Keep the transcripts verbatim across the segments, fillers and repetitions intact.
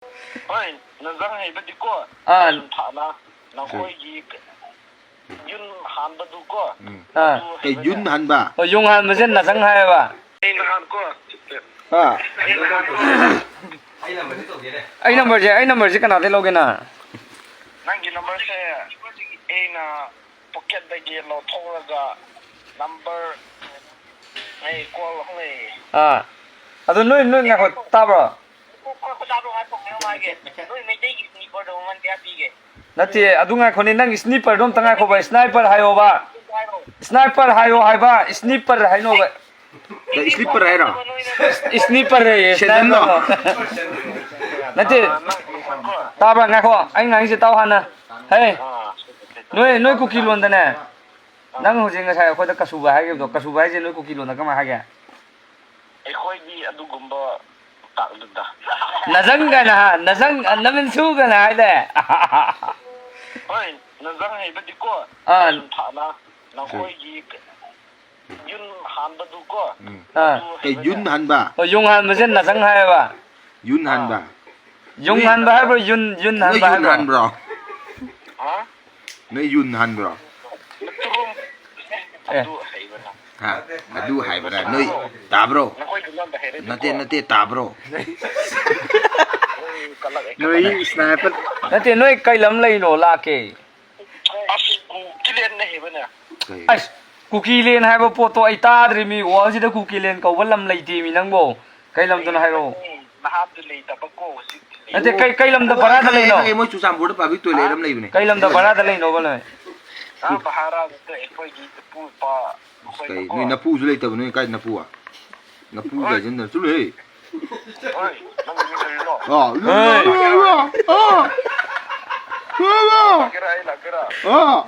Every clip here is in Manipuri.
ꯍꯣꯏ, ꯅꯖꯪ ꯍꯩꯕꯗꯤꯀꯣ, ꯑꯥ꯫ ꯁꯨꯝ ꯊꯥꯅ ꯅꯈꯣꯏꯒꯤ ꯌꯨꯝ ꯍꯥꯟꯕꯗꯨꯀꯣ, ꯎꯝ꯫ ꯑꯥ꯫ ꯑꯗꯨ ꯀꯩ ꯍꯩꯕꯅꯦ꯫ ꯌꯨꯝ ꯍꯥꯟꯕ? ꯍꯣꯏ, ꯌꯨꯝ ꯍꯥꯟꯕꯁꯦ ꯅꯖꯪ ꯍꯥꯏꯌꯦꯕ꯫ ꯑꯩ ꯅꯍꯥꯟ ꯀꯣ, ꯍꯥ? ꯑꯩ ꯅꯍꯥꯟ ꯀꯣ, ꯑꯩ ꯅꯝꯕꯔꯁꯦ, ꯑꯩ ꯅꯝꯕꯔꯁꯦ ꯀꯅꯥꯗꯩ ꯂꯧꯒꯦ ꯅꯪ? ꯅꯪꯒꯤ ꯅꯝꯕꯔꯁꯦ ꯑꯩꯅ ꯄꯣꯀꯦꯠꯇꯒꯤ ꯂꯧꯊꯣꯛꯂꯒ ꯅꯝꯕꯔ ꯑꯩ ꯀꯣꯜ ꯑꯍꯨꯝ ꯂꯩ꯫ ꯑꯥ꯫ ꯑꯗꯨ ꯅꯣꯏ, ꯅꯣꯏ ꯉꯥꯏꯈꯣ, ꯇꯥꯕ꯭ꯔꯣ? ꯅꯣꯏ ꯃꯩꯇꯩꯒꯤ ꯁ꯭ꯅꯤꯄꯔꯗꯣ ꯃꯃꯜ ꯀꯌꯥ ꯄꯤꯒꯦ? ꯅꯠꯇꯦ, ꯑꯗꯨ ꯉꯥꯏꯈꯣꯅꯦ, ꯅꯪ ꯁ꯭ꯅꯤꯄꯔꯗꯣ ꯑꯝꯇ ꯉꯥꯏꯈꯣꯕ, ꯁ꯭ꯅꯥꯏꯄꯔ ꯍꯥꯏꯌꯣꯕ꯫ ꯁ꯭ꯅꯥꯏꯄꯔ ꯍꯥꯏꯌꯣ ꯍꯥꯏꯕ, ꯁ꯭ꯅꯤꯄꯔ ꯍꯥꯏꯅꯣꯕ꯫ ꯀꯩ, ꯁ꯭ꯂꯤꯄꯔ ꯍꯥꯏꯔꯣ? ꯁ꯭ꯅꯤꯄꯔ ꯍꯥꯏꯌꯦ, ꯁꯦꯟꯗꯜꯂꯣ? ꯁ꯭ꯅꯥꯏꯄꯔ ꯅꯠꯇꯦ, ꯇꯥꯕ꯭ꯔꯥ? ꯉꯥꯏꯈꯣ, ꯑꯩ ꯉꯥꯡꯉꯤꯁꯦ ꯇꯥꯎ ꯍꯥꯟꯅ꯫ ꯍꯦ, ꯅꯣꯏ, ꯅꯣꯏ ꯀꯨꯀꯤ ꯂꯣꯟꯗꯅꯦ, ꯅꯪ ꯍꯧꯖꯤꯛ ꯉꯁꯥꯏ ꯑꯩꯈꯣꯏꯗ ꯀꯁꯨꯕ ꯍꯥꯏꯈꯤꯕꯗꯣ, ꯀꯁꯨꯕ ꯍꯥꯏꯁꯦ ꯅꯣꯏ ꯀꯨꯀꯤ ꯂꯣꯟꯗ ꯀꯃꯥꯏ ꯍꯥꯏꯒꯦ? ꯑꯩꯈꯣꯏꯗꯤ ꯑꯗꯨꯒꯨꯝꯕ ꯇꯥꯛꯂꯨꯗ꯫ ꯅꯖꯪ ꯀꯥꯏꯅ ꯍꯥ? ꯅꯖꯪ, ꯅꯃꯤꯟꯁꯨ ꯀꯥꯏꯅ ꯍꯥꯏꯗꯥꯏ? ꯍꯣꯏ, ꯅꯖꯪ ꯍꯩꯕꯗꯤꯀꯣ, ꯑꯥ꯫ ꯁꯨꯝ ꯊꯥꯅ ꯅꯈꯣꯏꯒꯤ ꯌꯨꯝ ꯍꯥꯟꯕꯗꯨꯀꯣ, ꯎꯝ꯫ ꯑꯥ꯫ ꯑꯗꯨ ꯀꯩ ꯍꯩꯕꯅꯦ꯫ ꯌꯨꯝ ꯍꯥꯟꯕ? ꯍꯣꯏ, ꯌꯨꯝ ꯍꯥꯟꯕꯁꯦ ꯅꯖꯪ ꯍꯥꯏꯌꯦꯕ꯫ ꯌꯨꯟ ꯍꯥꯟꯕ? ꯌꯨꯡ ꯅꯣꯏ, ꯍꯥꯟꯕ ꯍꯥꯏꯕ꯭ꯔꯣ? ꯌꯨꯟ, ꯌꯨꯟ ꯅꯣꯏ ꯍꯥꯟꯕ ꯌꯨꯟ ꯍꯥꯏꯕ꯭ꯔꯣ? ꯍꯥꯟꯕ꯭ꯔꯣ? ꯍꯥ? ꯅꯣꯏ ꯌꯨꯟ ꯍꯥꯟꯕ꯭ꯔꯣ? ꯅꯠꯇ꯭ꯔꯨꯝ꯫ ꯑꯦ꯫ ꯑꯗꯨ ꯍꯩꯕꯅ꯫ ꯍꯥ? ꯑꯗꯨ ꯍꯥꯏꯕ꯭ꯔꯥ? ꯅꯣꯏ ꯇꯥꯕ꯭ꯔꯣ? ꯅꯈꯣꯏꯒꯤ ꯂꯣꯟꯗ ꯍꯩꯔꯗꯤꯀꯣ꯫ ꯅꯠꯇꯦ, ꯅꯠꯇꯦ, ꯇꯥꯕ꯭ꯔꯣ? ꯅꯣꯏ ꯀꯜꯂꯛꯑꯦ, ꯅꯣꯏ ꯀꯜꯂꯛꯑꯦ꯫ ꯁ꯭ꯅꯥꯏꯄꯔ꯫ ꯅꯠꯇꯦ, ꯅꯣꯏ ꯀꯩ ꯂꯝ ꯂꯩꯅꯣ ꯂꯥꯛꯀꯦ? ꯑꯁ, ꯀꯨꯀꯤꯂꯦꯟꯅ ꯍꯩꯕꯅꯦ꯫ ꯀꯩ? ꯑꯁ, ꯀꯨꯀꯤꯂꯦꯟ ꯍꯥꯏꯕ ꯄꯣꯠꯇꯣ ꯑꯩ ꯇꯥꯗ꯭ꯔꯤ ꯃꯤ, ꯋꯥꯔꯜꯁꯤꯗ ꯀꯨꯀꯤꯂꯦꯟ ꯀꯧꯕ ꯂꯝ ꯂꯩꯇꯦ ꯃꯤ ꯅꯪꯕꯣ꯫ ꯀꯩ ꯂꯝꯗꯅꯣ ꯍꯥꯏꯔꯛꯑꯣ꯫ ꯅꯍꯥꯟꯗꯤ ꯂꯩꯇꯕꯀꯣ, ꯍꯧꯖꯤꯛꯇꯤ ꯂꯩ꯫ ꯅꯠꯇꯦ, ꯀꯩ, ꯀꯩ ꯂꯝꯗ ꯑꯣ, ꯕꯔꯥꯗ ꯈꯪꯉꯦ, ꯂꯩꯅꯣ? ꯈꯪꯉꯦ, ꯃꯣꯏ ꯆꯨꯔꯆꯥꯟꯄꯨꯔꯗ ꯄꯥꯕ꯭ꯂꯤꯛ ꯇꯣꯏꯂꯦꯠ ꯍꯥ? ꯑꯃ ꯂꯩꯕꯅꯦ꯫ ꯀꯩ ꯂꯝꯗ ꯕꯔꯥꯗ ꯂꯩꯅꯣꯕ ꯅꯣꯏ? ꯑꯥ, ꯚꯥꯔꯥꯗ ꯑꯩꯈꯣꯏꯒꯤ ꯏꯄꯨ ꯏꯄꯥ ꯀꯩ, ꯃꯈꯣꯏꯗꯀꯣ꯫ ꯅꯣꯏ ꯅꯄꯨꯁꯨ ꯂꯩꯇꯕ, ꯅꯣꯏ ꯀꯥꯏ ꯅꯄꯨ? ꯅꯄꯨ ꯍꯣꯏ꯫ ꯀꯥꯏꯁꯤꯅ, ꯆꯠꯂꯨꯍꯦ꯫ ꯍꯣꯏ, ꯅꯪꯒꯤ ꯃꯤꯡ ꯀꯔꯤꯅꯣ? ꯑꯥ, ꯍꯣꯏ꯫ ꯂꯥꯛꯀꯦꯔꯥ, ꯑꯩ ꯂꯥꯛꯀꯦꯔꯥ? ꯑꯥ꯫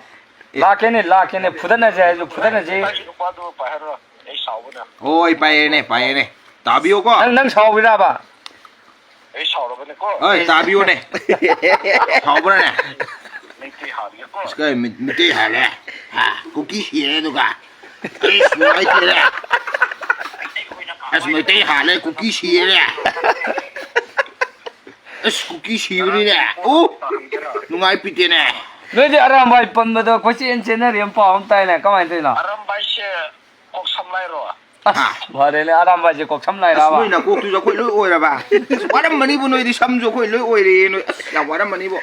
ꯑꯦ꯫ ꯂꯥꯛꯀꯦꯅꯦ, ꯂꯥꯛꯀꯦꯅꯦ, ꯐꯨꯗꯠꯅꯁꯦ ꯍꯥꯏꯁꯨ ꯐꯨꯗꯠꯅꯁꯦ꯫ ꯅꯪꯒꯤ ꯅꯨꯄꯥꯗꯨ ꯄꯥꯏꯍꯜꯂꯣ, ꯑꯩ ꯁꯥꯎꯕꯅ꯫ ꯍꯣꯏ, ꯄꯥꯏꯌꯦꯅꯦ, ꯄꯥꯏꯌꯦꯅꯦ꯫ ꯇꯥꯕꯤꯌꯨꯀꯣ꯫ ꯅꯪ, ꯅꯪ ꯁꯥꯎꯕꯤꯔꯕ? ꯑꯩ ꯁꯥꯎꯔꯕꯅꯦꯀꯣ꯫ ꯍꯣꯏ, ꯇꯥꯕꯤꯌꯨꯅꯦ꯫ ꯁꯥꯎꯕ꯭ꯔꯥꯅꯦ? ꯃꯩꯇꯩ ꯍꯥꯠꯂꯒꯦꯀꯣ꯫ ꯑꯁ, ꯀꯩ ꯃꯤ-, ꯃꯩꯇꯩ ꯍꯥꯠꯂꯦ? ꯍꯥ? ꯀꯨꯀꯤ ꯁꯤꯔꯦ ꯑꯗꯨꯒ? ꯑꯩꯁ, ꯅꯨꯡꯉꯥꯏꯇꯦꯅꯦ꯫ ꯑꯁ, ꯃꯩꯇꯩ ꯍꯥꯠꯂꯦ, ꯀꯨꯀꯤ ꯁꯤꯔꯦ꯫ ꯑꯁ, ꯀꯨꯀꯤ ꯁꯤꯕꯅꯤꯅꯦ꯫ ꯑꯣ, ꯅꯨꯡꯉꯥꯏ ꯄꯤꯇꯦꯅꯦ꯫ ꯅꯣꯏꯗꯤ ꯑꯔꯥꯝꯕꯥꯏ ꯄꯟꯕꯗ ꯀꯣꯏꯆꯦꯟ ꯆꯦꯟꯅꯔꯤ ꯑꯃ ꯄꯥꯎ ꯑꯃ ꯇꯥꯏꯅꯦ, ꯀꯃꯥꯏꯅ ꯇꯧꯔꯤꯅꯣ? ꯑꯔꯥꯝꯕꯥꯏꯁꯦ ꯀꯣꯛ ꯁꯝ ꯂꯥꯏꯔꯣ? ꯑꯁ, ꯐꯔꯦꯅꯦ, ꯑꯔꯥꯝꯕꯥꯏꯁꯦ ꯀꯣꯛ ꯁꯝ ꯑꯁ, ꯂꯥꯏꯔꯕ? ꯅꯣꯏ ꯅꯥꯀꯣꯛꯇꯨꯁꯨ ꯑꯩꯈꯣꯏ ꯂꯣꯏ ꯑꯣꯏꯔꯕ꯫ ꯑꯁ, ꯋꯥꯔꯝꯃꯅꯤꯕꯨ, ꯅꯣꯏꯗꯤ ꯁꯝꯁꯨ ꯑꯩꯈꯣꯏ ꯂꯣꯏ ꯑꯣꯏꯔꯦ꯫ ꯅꯣꯏ ꯑꯁ, ꯌꯥꯝ ꯋꯥꯔꯝꯃꯅꯤꯕꯨ꯫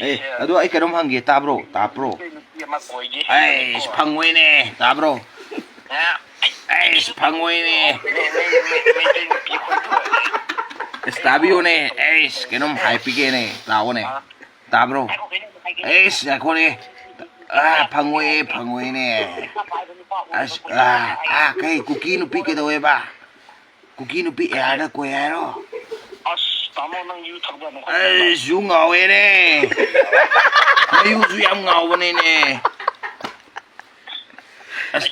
ꯑꯦ, ꯑꯗꯣ ꯑꯩ ꯀꯩꯅꯣꯝ ꯍꯪꯒꯦ, ꯇꯥꯕ꯭ꯔꯣ? ꯇꯥꯕ꯭ꯔꯣ? ꯅꯨꯄꯤ ꯑꯃ ꯀꯣꯏꯒꯦ ꯑꯩꯁ, ꯍꯥꯏꯕꯅꯤꯀꯣ꯫ ꯐꯪꯉꯣꯏꯅꯦ, ꯇꯥꯕ꯭ꯔꯣ? ꯍꯥ? ꯑꯩꯁ, ꯐꯪꯉꯣꯏꯅꯦ꯫ ꯃꯩ-, ꯃꯩ-, ꯃꯩꯇꯩ ꯅꯨꯄꯤ ꯀꯣꯏꯕ꯫ ꯑꯁ, ꯇꯥꯕꯤꯌꯣꯅꯦ꯫ ꯑꯩꯁ, ꯀꯩꯅꯣꯝ ꯍꯥꯏꯄꯤꯒꯦꯅꯦ, ꯇꯥꯎꯑꯣꯅꯦ꯫ ꯍꯥ? ꯇꯥꯕ꯭ꯔꯣ? ꯉꯥꯏꯈꯣ, ꯀꯩꯅꯣ ꯍꯥꯏꯒꯦ꯫ ꯑꯩꯁ, ꯉꯥꯏꯈꯣꯅꯦ꯫ ꯑꯥ, ꯐꯪꯉꯣꯏꯌꯦ, ꯐꯪꯉꯣꯏꯅꯦ꯫ ꯑꯁ, ꯑꯥ, ꯑꯥ, ꯀꯩ, ꯀꯨꯀꯤ ꯅꯨꯄꯤ ꯀꯩꯗꯧꯋꯦꯕ? ꯀꯨꯀꯤ ꯅꯨꯄꯤ ꯑꯦꯌꯥꯔꯗ ꯀꯣꯏ ꯍꯥꯏꯔꯣ? ꯑꯁ, ꯇꯥꯃꯣ, ꯅꯪ ꯌꯨ ꯊꯛꯄ꯭ꯔꯥ? ꯑꯩ ꯌꯨ ꯉꯥꯎꯋꯦꯅꯦ꯫ ꯃꯌꯨꯁꯨ ꯌꯥꯝ ꯉꯥꯎꯕꯅꯤꯅꯦ꯫ ꯑꯁ,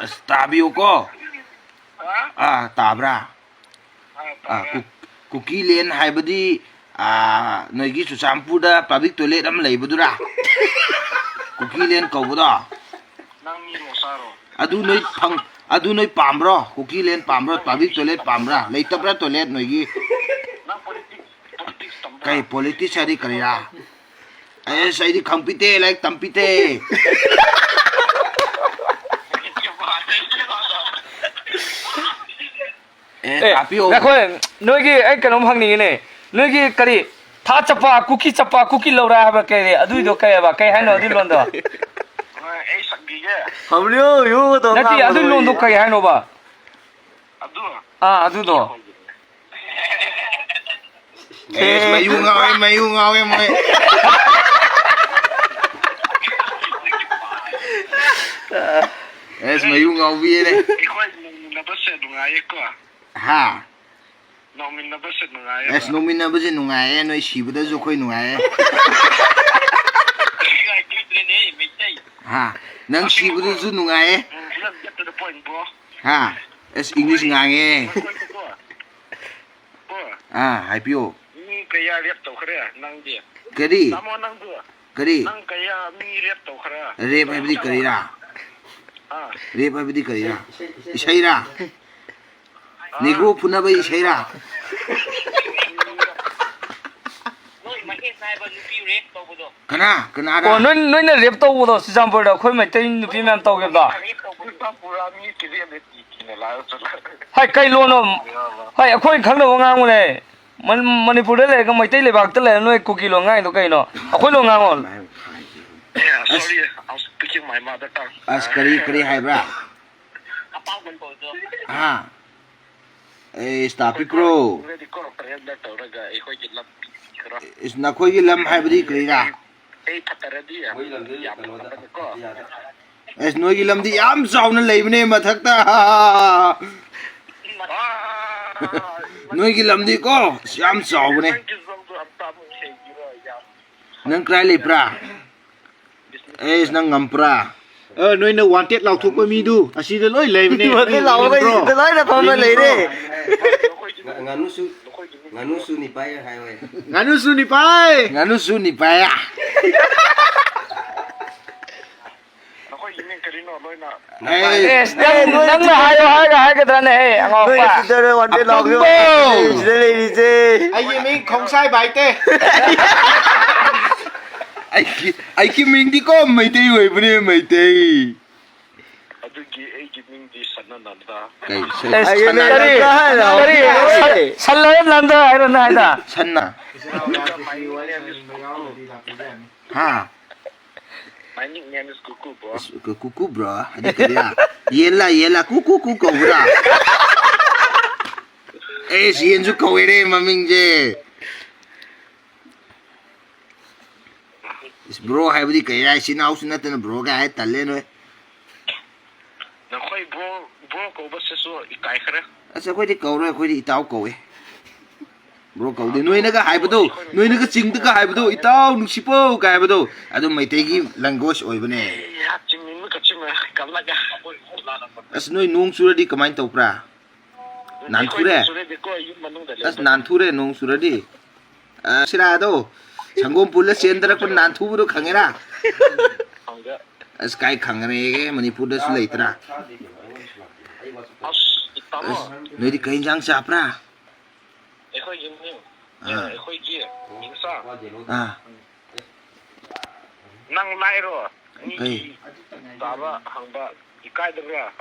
ꯑꯁ, ꯇꯥꯕꯤꯌꯨꯀꯣ꯫ ꯍꯥ? ꯑꯥ, ꯇꯥꯕ꯭ꯔꯥ? ꯑꯥ, ꯑꯥ, ꯇꯥꯔꯦ꯫ ꯀꯨ-, ꯀꯨꯀꯤꯂꯦꯟ ꯍꯥꯏꯕꯗꯤ, ꯑꯥ, ꯅꯣꯏꯒꯤ ꯆꯨꯔꯆꯥꯟꯄꯨꯔꯗ ꯄꯕ꯭ꯂꯤꯛ ꯇꯣꯏꯂꯦꯠ ꯑꯃ ꯂꯩꯕꯗꯨꯔꯥ? ꯀꯨꯀꯤꯂꯦꯟ ꯀꯧꯕꯗꯣ? ꯅꯪ ꯃꯤ ꯃꯣꯆꯥꯔꯣ? ꯑꯗꯨ ꯅꯣꯏ ꯐꯪ-, ꯑꯗꯨ ꯅꯣꯏ ꯄꯥꯝꯕ꯭ꯔꯣ? ꯀꯨꯀꯤꯂꯦꯟ ꯄꯥꯝꯕ꯭ꯔꯣ? ꯄꯕ꯭ꯂꯤꯛ ꯇꯣꯏꯂꯦꯠ ꯄꯥꯝꯕ꯭ꯔꯥ? ꯂꯩꯇꯕ꯭ꯔꯥ ꯇꯣꯏꯂꯦꯠ ꯅꯣꯏꯒꯤ? ꯅꯪ ꯄꯣꯂꯤꯇꯤꯛꯁ, ꯄꯣꯂꯤꯇꯤꯛꯁ ꯇꯝꯕ꯭ꯔꯥ? ꯀꯩ ꯄꯣꯂꯤꯇꯤꯛꯁ ꯍꯥꯏꯗꯤ ꯀꯔꯤꯔꯥ? ꯑꯦꯁ, ꯑꯩꯗꯤ ꯈꯪꯄꯤꯇꯦ, ꯂꯥꯏꯔꯤꯛ ꯇꯝꯄꯤꯇꯦ꯫ ꯑꯦ, ꯑꯦ, ꯇꯥꯛꯄꯤꯌꯣ꯫ ꯉꯥꯏꯈꯣ, ꯅꯣꯏꯒꯤ ꯑꯩ ꯀꯩꯅꯣꯝ ꯍꯪꯅꯤꯡꯉꯤꯅꯦ꯫ ꯅꯣꯏꯒꯤ ꯀꯔꯤ, ꯊꯥ ꯆꯞꯄ, ꯀꯨꯀꯤ ꯆꯞꯄ, ꯀꯨꯀꯤ ꯂꯧꯔꯥ ꯍꯥꯏꯕ ꯀꯩ, ꯑꯗꯨꯏꯗꯣ ꯀꯩ ꯍꯥꯏꯕ? ꯀꯩ ꯍꯥꯏꯅꯣ ꯑꯗꯨꯏ ꯂꯣꯟꯗꯣ? ꯍꯣꯏ, ꯑꯩ ꯁꯛꯕꯤꯒꯦ꯫ ꯍꯝꯂꯤꯌꯣ, ꯌꯨ ꯇꯧ ꯅꯠꯇꯦ, ꯉꯥꯡꯕꯗꯣ ꯑꯗꯨꯏ ꯂꯣꯟꯗꯣ ꯑꯩ꯫ ꯀꯩ ꯍꯥꯏꯅꯣꯕ? ꯑꯗꯨ? ꯑꯥ, ꯑꯗꯨꯗꯣ꯫ ꯑꯦꯁ, ꯃꯌꯨ ꯉꯥꯎꯋꯦ, ꯃꯌꯨ ꯉꯥꯎꯋꯦ ꯃꯣꯏ꯫ ꯑꯦꯁ, ꯃꯌꯨ ꯉꯥꯎꯕꯤꯌꯦꯅꯦ꯫ ꯑꯩꯈꯣꯏ ꯅꯣꯡꯃꯤꯟꯅꯕꯁꯦ ꯅꯨꯡꯉꯥꯏꯌꯦꯀꯣ꯫ ꯍꯥ? ꯅꯣꯡꯃꯤꯟꯅꯕꯁꯦ ꯅꯨꯡꯉꯥꯏꯌꯦꯕ꯫ ꯑꯦꯁ, ꯅꯣꯡꯃꯤꯟꯅꯕꯁꯦ ꯅꯨꯡꯉꯥꯏꯌꯦ, ꯅꯣꯏ ꯁꯤꯕꯗꯁꯨ ꯑꯩꯈꯣꯏ ꯅꯨꯡꯉꯥꯏꯌꯦ꯫ ꯍꯥ? ꯅꯪ ꯁꯤꯕꯗꯁꯨ ꯅꯨꯡꯉꯥꯏꯌꯦ꯫ ꯎꯝ, let's get to the point, bro꯫ ꯍꯥ? ꯑꯦꯁ, ꯏꯪꯂꯤꯁ ꯉꯥꯡꯉꯦ꯫ ꯀꯣ꯫ ꯑꯥ, ꯍꯥꯏꯕꯤꯌꯣ꯫ ꯃꯤ ꯀꯌꯥ rape ꯇꯧꯈ꯭ꯔꯦ ꯅꯪꯗꯤ? ꯀꯔꯤ? ꯇꯥꯃꯣ ꯅꯪꯗꯨ? ꯀꯔꯤ? ꯅꯪ ꯀꯌꯥ ꯃꯤ rape ꯇꯧꯈ꯭ꯔꯦ? Rape ꯍꯥꯏꯕꯗꯤ ꯀꯔꯤꯔꯥ? ꯑꯥ꯫ Rape ꯍꯥꯏꯕꯗꯤ ꯀꯔꯤꯔꯥ? ꯏꯁꯩꯔꯥ? ꯑꯥ꯫ Negro ꯐꯨꯅꯕ ꯏꯁꯩꯔꯥ? ꯀꯅꯥ? ꯀꯅꯥꯔ? ꯑꯣ, ꯅꯣꯏ, ꯅꯣꯏꯅ ꯔꯦꯞ ꯇꯧꯕꯗꯣ ꯆꯨꯔꯆꯥꯟꯄꯨꯔꯗ ꯑꯩꯈꯣꯏ ꯃꯩꯇꯩ ꯅꯨꯄꯤ ꯃꯌꯥꯝ ꯇꯧꯈꯤꯕꯗꯣ? ꯍꯥꯏ, ꯀꯩ ꯂꯣꯟꯅꯣ? ꯍꯥꯏ, ꯑꯩꯈꯣꯏ ꯈꯪꯅꯕ ꯉꯥꯡꯉꯨꯅꯦ꯫ ꯃꯟ-, ꯃꯅꯤꯄꯨꯔꯗ ꯂꯩꯔꯒ ꯃꯩꯇꯩ ꯂꯩꯕꯥꯛꯇ ꯂꯩꯔ ꯅꯣꯏ ꯀꯨꯀꯤ ꯂꯣꯟ ꯉꯥꯡꯉꯤꯗꯣ ꯀꯩꯅꯣ? ꯑꯩꯈꯣꯏ ꯂꯣꯟ ꯉꯥꯡꯉꯣ꯫ Sorry, I'm speaking my mother tongue. ꯑꯁ, ꯀꯔꯤ, ꯀꯔꯤ ꯍꯥꯏꯕ꯭ꯔꯥ? ꯍꯥ? ꯑꯦ, ꯇꯥꯄꯤꯛꯄ꯭ꯔꯣ? ꯇꯧꯔꯒ ꯑꯩꯈꯣꯏꯒꯤ ꯂꯝꯕꯤ ꯈꯔ ꯏꯁ, ꯅꯈꯣꯏꯒꯤ ꯂꯝ ꯍꯥꯏꯕꯗꯤ ꯀꯔꯤꯔꯥ? ꯑꯩ ꯐꯠꯇꯔꯗꯤ ꯌꯥꯝ ꯐꯠꯇꯕꯅꯤꯀꯣ꯫ ꯑꯦꯁ, ꯅꯣꯏꯒꯤ ꯂꯝꯗꯤ ꯌꯥꯝ ꯆꯥꯎꯅ ꯂꯩꯕꯅꯦ ꯃꯊꯛꯇ꯫ ꯅꯣꯏꯒꯤ ꯂꯝꯗꯤ ꯀꯣ, ꯑꯁ, ꯌꯥꯝ ꯆꯥꯎꯕꯅꯦ꯫ ꯅꯪ ꯀꯗꯥꯏ ꯂꯩꯕ꯭ꯔꯥ? ꯑꯦꯁ, ꯅꯪ ꯉꯝꯄ꯭ꯔꯥ? ꯑ, ꯅꯣꯏꯅ wanted ꯂꯥꯎꯊꯣꯛꯄ ꯃꯤꯗꯨ ꯑꯁꯤꯗ ꯂꯣꯏ ꯂꯩꯕꯅꯦ꯫ Wanted ꯂꯥꯎꯕꯈꯩ ꯁꯤꯗ ꯂꯣꯏꯅ ꯐꯝꯃ ꯂꯩꯔꯦ꯫ ꯉꯥꯅꯨꯁꯨ, ꯉꯥꯅꯨꯁꯨ ꯅꯤꯄꯥꯏ ꯍꯥꯏꯌꯣ꯫ ꯉꯥꯅꯨꯁꯨ ꯅꯤꯄꯥꯏ꯫ ꯉꯥꯅꯨꯁꯨ ꯅꯤꯄꯥꯏ꯫ ꯅꯈꯣꯏꯒꯤ ꯃꯤꯡ ꯀꯔꯤꯅꯣ ꯂꯣꯏꯅ? ꯑꯦꯁ, ꯅꯪ, ꯅꯪꯅ ꯍꯥꯏꯌꯣ ꯍꯥꯏꯔꯒ ꯍꯥꯏꯒꯗ꯭ꯔꯅꯦ, ꯍꯦ, ꯑꯉꯥꯎꯕ? ꯅꯣꯏ ꯁꯤꯗ wanted ꯂꯥꯎꯕꯤꯌꯣ꯫ ꯑꯄꯪꯕꯣ! ꯁꯤꯗ ꯂꯩꯔꯤꯁꯦ꯫ ꯑꯩꯒꯤ ꯃꯤꯡ ꯈꯣꯡꯁꯥꯏ ꯕꯥꯏꯇꯦ꯫ ꯑꯩꯒꯤ, ꯑꯩꯒꯤ ꯃꯤꯡꯗꯤꯀꯣ ꯃꯩꯇꯩ ꯑꯣꯏꯕꯅꯦ, ꯃꯩꯇꯩ꯫ ꯑꯗꯨꯒꯤ ꯑꯩꯒꯤ ꯃꯤꯡꯗꯤ ꯁꯅꯥꯅꯟꯗ꯫ ꯀꯩ, ꯁ-, ꯑꯩꯒꯤ ꯁꯅꯥ-, ꯃꯤꯡ ꯀꯔꯤ? ꯅꯟꯗ ꯍꯥꯏꯔꯣ꯫ ꯀꯔꯤ? ꯁ-, ꯁꯜꯂꯔ ꯅꯟꯗ ꯍꯥꯏꯔꯣ ꯅꯪ ꯍꯥꯏꯗ? ꯁꯟꯅ꯫ My name is ꯀꯨꯀꯨ꯫ ꯍꯥ? My nickname is ꯀꯨꯀꯨ, bro꯫ ꯑꯁ, ꯀꯨ-, ꯀꯨꯀꯨ, bro꯫ ꯑꯗꯨ ꯀꯔꯤꯔꯥ? ꯌꯦꯟꯂꯥ, ꯌꯦꯟꯂꯥ, ꯀꯨ, ꯀꯨ, ꯀꯨ ꯀꯧꯕ꯭ꯔꯥ? ꯑꯦꯁ, ꯌꯦꯟꯁꯨ ꯀꯧꯋꯦꯅꯦ ꯃꯃꯤꯡꯁꯦ꯫ ꯏꯁ, bro ꯍꯥꯏꯕꯗꯤ ꯀꯩꯔꯥ? ꯏꯆꯤꯟ ꯏꯅꯥꯎꯁꯨ ꯅꯠꯇꯅ bro ꯒ ꯍꯥꯏ, ꯇꯜꯂꯦ ꯅꯣꯏ꯫ ꯅꯈꯣꯏ bro, bro ꯀꯧꯕꯁꯤꯁꯨ ꯏꯀꯥꯏꯈ꯭ꯔꯦ꯫ ꯑꯁ, ꯑꯩꯈꯣꯏꯗꯤ ꯀꯧꯔꯣꯏ, ꯑꯩꯈꯣꯏꯗꯤ ꯏꯇꯥꯎ ꯀꯧꯋꯦ꯫ Bro ꯀꯧꯗꯦ꯫ ꯅꯣꯏꯅꯒ ꯍꯥꯏꯕꯗꯣ, ꯅꯣꯏꯅꯒ ꯆꯤꯡꯗꯒ ꯍꯥꯏꯕꯗꯣ, "ꯏꯇꯥꯎ ꯅꯨꯡꯁꯤꯄꯧ" ꯀꯥꯏ ꯍꯥꯏꯕꯗꯣ, ꯑꯗꯨꯝ ꯃꯩꯇꯩꯒꯤ language ꯑꯣꯏꯕꯅꯦ꯫ ꯑꯦ, ꯆꯤꯡꯃꯤ ꯃꯈꯩ ꯆꯤꯡꯃꯤ ꯀꯜꯂꯒ꯫ ꯑꯁ, ꯅꯣꯏ ꯅꯣꯡ ꯆꯨꯔꯗꯤ ꯀꯃꯥꯏꯅ ꯇꯧꯕ꯭ꯔꯥ? ꯅꯥꯟꯊꯨꯔꯦ? ꯑꯩꯈꯣꯏꯗꯤ ꯆꯨꯔꯗꯤꯀꯣ, ꯌꯨꯝ ꯃꯅꯨꯡꯗ ꯑꯁ, ꯂꯩꯕ꯫ ꯅꯥꯟꯊꯨꯔꯦ ꯅꯣꯡ ꯆꯨꯔꯗꯤ꯫ ꯑ, ꯁꯤꯔꯥꯗꯣ, ꯁꯪꯒꯣꯝ ꯄꯨꯜꯂ ꯆꯦꯟꯗꯔꯛꯄ ꯅꯥꯟꯊꯨꯕꯗꯣ ꯈꯪꯉꯦꯔꯥ? ꯈꯪꯗꯦ꯫ ꯑꯁ, ꯀꯥꯏ ꯈꯪꯒꯅꯤꯒꯦ? ꯃꯅꯤꯄꯨꯔꯗꯁꯨ ꯂꯩꯇ꯭ꯔꯥ? ꯑꯁ, ꯏꯇꯥꯃꯣ꯫ ꯑꯁ, ꯅꯣꯏꯗꯤ ꯀꯩ ꯏꯟꯖꯥꯡ ꯆꯥꯕ꯭ꯔꯥ? ꯑꯩꯈꯣꯏꯒꯤ ꯃꯤꯡ ꯑꯥ꯫ ꯑꯩꯈꯣꯏꯒꯤ ꯃꯤꯡꯁꯥ꯫ ꯑꯥ꯫ ꯅꯪ ꯂꯥꯏꯔꯣ? ꯃꯤꯒꯤ ꯑꯩ꯫ ꯇꯥꯕ ꯍꯪꯕ ꯏꯀꯥꯏꯗꯕ꯭ꯔꯥ?